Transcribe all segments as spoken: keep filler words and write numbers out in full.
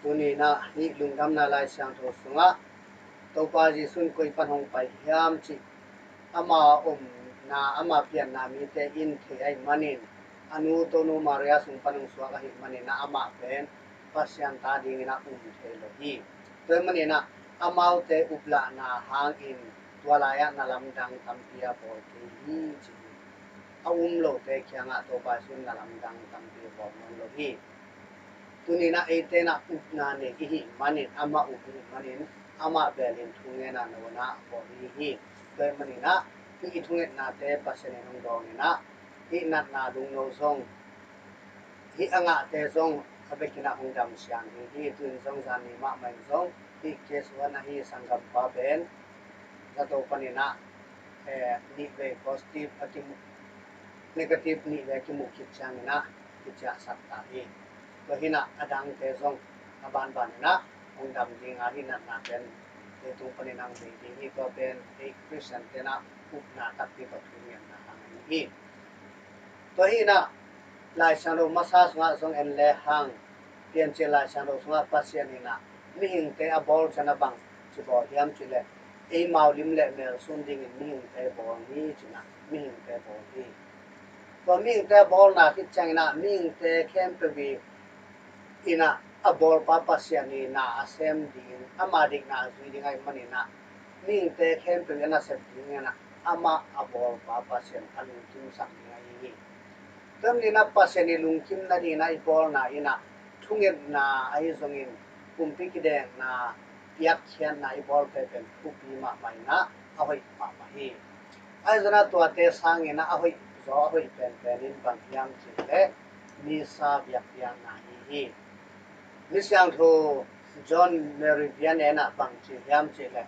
Tuni-in ah hih lungdamna Lai Siangtho sungah Topa Jesuh in koi pan hong pai hiam cih ama omna, ama pianna mite in thei ahih manin, a nu Tonu Maria sung pan hong suak ahih manin ah amah pen Pasian ta dingin ah um thei lo hi. Tua ahih manin ah amaute uplahna hangin tua lai-ah na lamdang tampi a bawl kei hi ci hi. A um lote kiangah Topa Jesuh in na lamdang tampi bawl nawn lo hi. Tuni-in ah eite in ah upna nei i hih manin, amah up i hih manin, amah belin thungetna nona bawl i hi hi. Tua ahih manin ah hih i thungetnate Pasian in hong dawngin ah hih natna lungno zong, hih a ngahte zong a vekin ah hong damsiang ding hi. Tu-in zong zan ni mahmah in zong hih case one ahi sanggampa pen zato panin ah, eh, nih vei positive a kimu, negative nih vei a kimu khit ciangin ah kiciahsak ta hi. Tua hi-in ah a dangte zong a banbanin ah hong dam ding a, hih natna pen leitung panin ah hong bei ding hi. Tua pen ei Khristian-te in ah upna takpi tawh thungetna hang ahi hi. Tua hi-in ah Lai Siangtho masa sungah zong en lehang, Piancil Lai Siangtho sungah Pasian in ah mihingte a bawl ciang a bang ci bawl hiam cih leh, ei mau lim le mel sum dingin mihingte bawl hi ci-in ah mihingte bawl hi. Tua mihingte a bawlna khit ciangin ah mihingte khempeuh in ah a bawlpa Pasian in na a sem ding, ama deihna a zui ding ahih manin ah mihingte khempeuh in a nasep dingin ah amah a bawlpa Pasian a lungkimsak ding ahi hi. Tua ahih manin ah Pasian i lungkim nadingin ah i bawlna in ah thungetna ahi zongin pumpi kidekna, piakkhiatna i bawlte pen thupi mahmah in ah a hoih mahmah hi. Ahi zongin ah tuate sangin ah a hoih zaw, a hoih penpen in bang hiam cih leh Missa biakpiakna ahi hi. Mi Siangtho John Mary Vianney in ah bang ci hiam cih leh,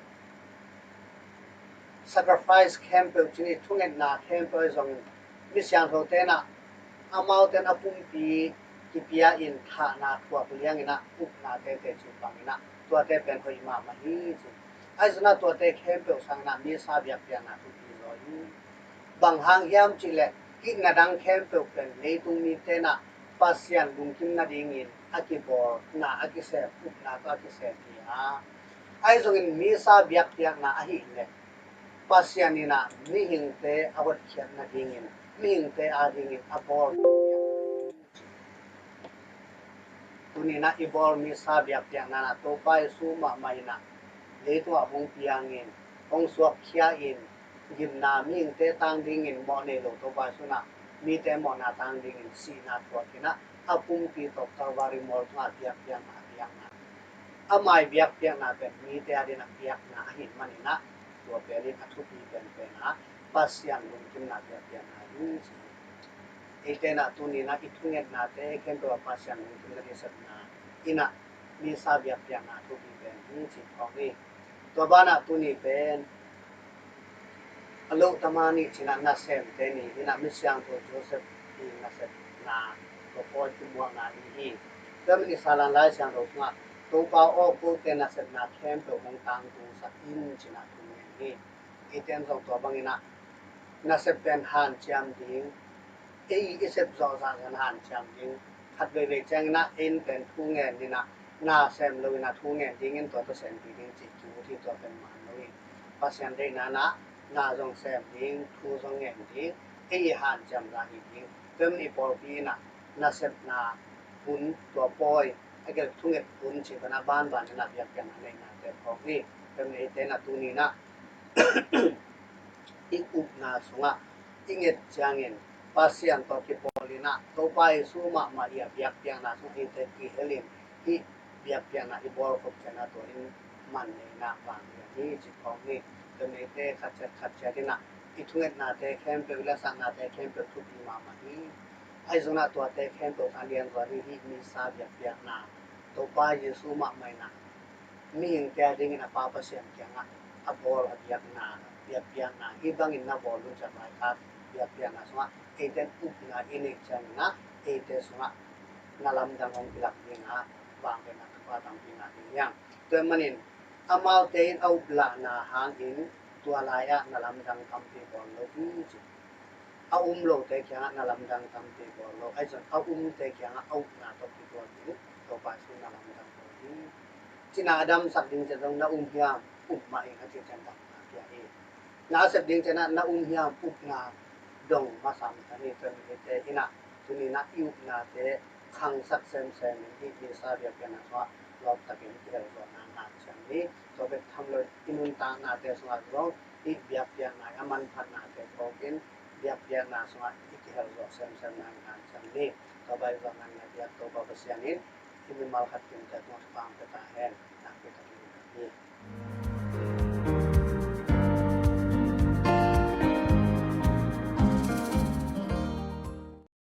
sacrifice khempeuh ci-in, thungetna khempeuh ahi zongin mi siangthote in ah amaute in a pumpi kipia in thahna thuak liangin ah upnate teci bangin ah tuate pen hoih mahmah hi ci. Ahi zongin ah tuate khempeuh sangin ah Missa biakpiakna thupi zaw hi. Bang hang hiam cih leh hih na dang khempeuh pen leitung mite in ah Pasian lungkim nadingin a kibawlna, a kisem, upna tawh a kisem hi a, ahi zongin Missa biakpiakna ahih leh Pasian in ah mihingte a hotkhiat nadingin, mihingte adingin a bawl biakpiakna hi. Tuni-in ah i bawl Missa biakpiakna in ah Topa Jesuh mahmah in ah leitungah hong piangin, hong suakkhia in, gimna, mihingte tang dingin mawh nei lo Topa Jesuh in ah mite mawhna tang dingin sihna thuakin ah a pumpi tawh Calvary mual tungah biakpiakna a piakna, ama i biakpiakna pen mite adingin a piakna ahih manin ah tua pen in a thupi penpen a Pasian lungkimna biakpiakna hi ci hi. Eite in ah tuni-in ah i thungetnate khempeuh ah Pasian lungkimna ding sepna in ah Missa biakpiakna thupi pen hi ci khawng hi. Tua banah tuni pen a loh tama ni ci-in ah nasemte ni hi-in ah mi siangtho Joseph i nasepna tua pawi kimuakna ni hi. Tua ahih manin i Salan Lai Siangtho sungah Topa aw, kote nasepna khempeuh hong tangtungsak in ci-in ah thu ngen hi. Eite in zong tua bangin ah nasep pen hanciam ding, ei i sep zawh zahzah in hanciam ding. Khat veivei ciangin ah ei in pen thu ngen in ah na sem loin ah thu ngen dingin tua tawh sempi ding cih kimu hi. Tua pen man lo hi. Pasian deihna in ah na zong sem ding, thu zong ngen ding, ei i hanciam zah hi ding. Tua ahih manin i pawlpi in ah nasepna hun, tua pawi, a gelh thunget hun cih pen a banban in ah biakpiakna neihnate phawk hi. Tua ahih manin eite in ah tuni-in ah i upna sungah i nget ciangin Pasian tawh kipawl in ah Topa Jesuh mahmah i a biakpiakna sungah eite kihelin hih biakpiakna i bawl khop ciangin ah tua in man nei in ah vang lian hi ci khawng hi. Tua ahih manin eite khat ciat khat ciat in ah i thungetnate khempeuh, i lasaknate khempeuh thupi mahmah hi. Ahi zongin ah tuate khempeuh a lian zaw hi. Hih Missa biakpiakna, Topa Jesuh mahmah in ah mihingte adingin a Pa Pasian kiangah a bawl a biakna, biakpiakna, hih bangin na bawl un ci-a vaikhak biakpiakna sungah eite in upna i neih ciangin ah eite sungah na lamdang hong kilak ding a, vangliatna thupha tampi ngah ding hi hang. Tua ahih manin amaute in a uplahna hangin tua lai-ah na lamdang tampi bawl lo hi ci. A um lote kiangah na lamdang tampi bawl lo, ahi zongin a umte kiangah a upna tawh kituak in Topa Jesuh na lamdang bawl hi Cina a damsak ding ciang zong na um hiam? Um mah ing a ci ciang damna pia hi. Na a sep ding ciang na um hiam? Upna dong masa masa hi. Tua hi te in ah tuni in ah i upnate khangsak semsem in hih misa biakpiakna sungah lawptakin kihel zawhna ngah ciat ni. Tua bek tham lo i nuntaknate sungah zong hih biakpiakna a manphatnate phawkin biakpiakna sungah i kihel zawh semsem ngah ciat ni. Tua bek zong nang na biak Topa Pasian in i mimal khat kimte tungah thupha pia ta hen. Nakpi takin ka hi.